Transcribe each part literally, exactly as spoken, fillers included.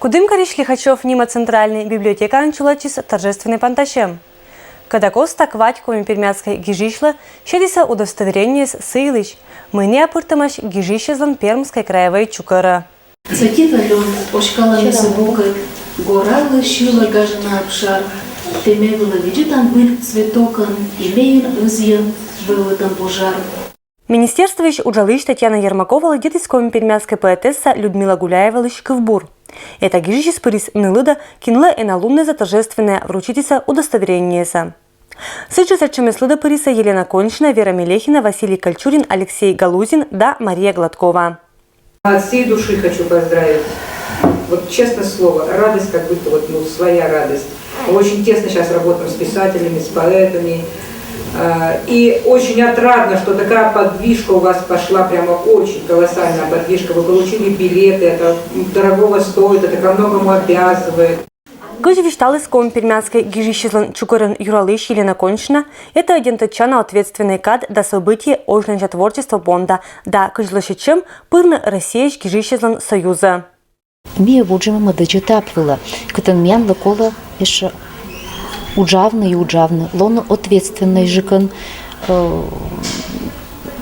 Кудымкарысь Лихачёв нима центральной библиотекаын чулачис торжественной пантасем. Кӧдакоста квать коми-пермяцкӧй гижысьлы сетісӧ удостоверениеяс сы йылысь, мый нӧ пыртӧмаӧсь гижысьӧзлӧн Пермскӧй краевӧй чукӧрӧ. Цӧтита лён оскалӧ мисьӧ бокӧд, горалы сьылӧ гажана апшар, тэ ме вылӧ видзӧдан выль цветокӧн, и меын ызйӧн вӧвлытӧм пожар. Министерствоысь уджалысь Татьяна Ермакова лыддьӧдіс коми-пермяцкӧй поэтесса Людмила Гуляевалысь кывбур. Эта гижысьыс пырис нылыдӧ, кинлы эналуннас торжественнӧя вручитісӧ удостоверениесӧ. Сідзжӧ сэтшӧмӧс лыдӧ пырисӧ Елена Коньшина, Вера Мелехина, Василий Кольчурин, Алексей Галузин да Мария Гладкова. От всей души хочу поздравить. Вот честное слово, радость как будто вот, ну, своя радость. Мы очень тесно сейчас работаем с писателями, с поэтами. Э, И очень отрадно, что такая подвижка у вас пошла, прямо очень колоссальная подвижка. Вы получили билеты, это дорогого стоит, это ко многому обязывает. Кыдз висьталіс коми-пермяцкӧй гижысьӧзлӧн чукӧрӧн юралысь Елена Коньшина, эта ӧдйӧн тӧдчана ответственнӧй кад да событие озьнадза творчество понда да кыдз лӧсьӧдчӧм пырны Россияысь гижысьӧзлӧн союзӧ. Ми вуджӧма мӧдӧдз этап вылӧ, кытӧн миянлы колӧ ещӧ уджавны и уджавны, лоны ответственнӧйджыкӧн, э,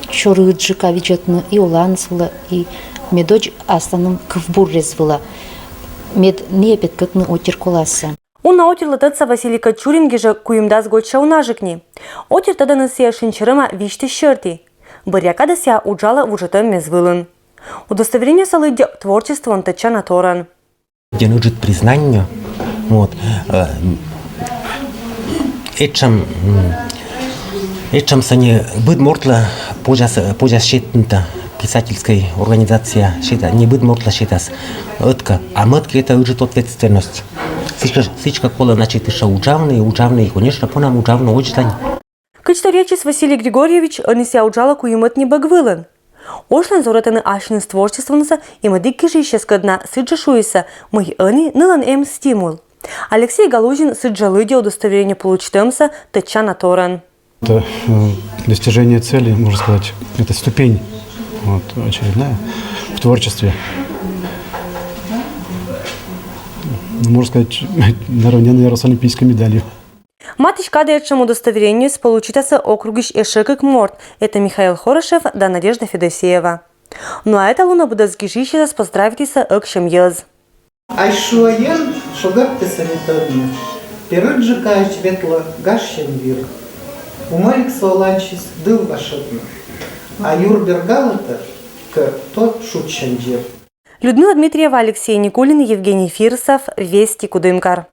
чорыдджыка видзӧдны и оланыс вылӧ, и медодз асланым кывбуррес вылӧ, мед нӧ петкӧдны отир коласӧ. Уна отирлы тӧдса Василий Кочурин гижӧ куимдас годся унаджык ни. Отир тӧдӧны сійӧс шынчӧрӧма висьтысь сьӧрті. Бӧръя кадӧ сійӧ уджалӧ вуджӧтӧм мез вылын. Удостоверениесӧ лыддьӧ творчествоӧн тӧдчана торӧн. Ӧдйӧн ыджыд признание. Вот. Э, этшӧм, м, этшӧмсӧ не быд мортлы позяс, позяс сетны да, писательскӧй организация сетас, не быд мортлы сетас. Ӧткӧ. А мӧд-кӧ, эта ыджыд ответственность. Сідзкӧ, сідзкӧ колӧ, значит, ещӧ уджавны, уджавны, и, конечно, понам уджавны ӧдзӧсӧн. Кыдз торъяччис Василий Григорьевич, ӧні сійӧ уджалӧ куим ӧтни бӧг вылын. Ошлӧн зорӧтӧны асьныс творчествонысӧ и мӧдік гижысьӧскӧд на, сідзжӧ шуисӧ, мый ӧні нылӧн эм стимул. Алексей Галузин сідзжӧ лыддьӧ удостоверение получитӧмсӧ тӧдчана торӧн. Это, э, достижение цели, можно сказать, это ступень, вот, очередная в творчестве. Ну, можно сказать, наравне, наверное, с олимпийской медалью. Матысь кадӧ этшӧм удостоверениеяс получитасӧ округысь ещӧ кык морт, эта Михаил Хорошев да Надежда Федосеева. Ну а эта лунӧ быдӧс гижысьӧс поздравитісӧ ӧксьӧм йӧз. Ай шуӧ ен, шогӧртісӧ не тӧдны, перыджыка ӧть ветлӧ гажсянь вир. Умӧлик со оланьысь дыв вашӧдны. А юр бергалӧ тэ кӧ, то шудсянь дзир. Людмила Дмитриева, Алексей Никулин, Евгений Фирсов, Вести, Кудымкар.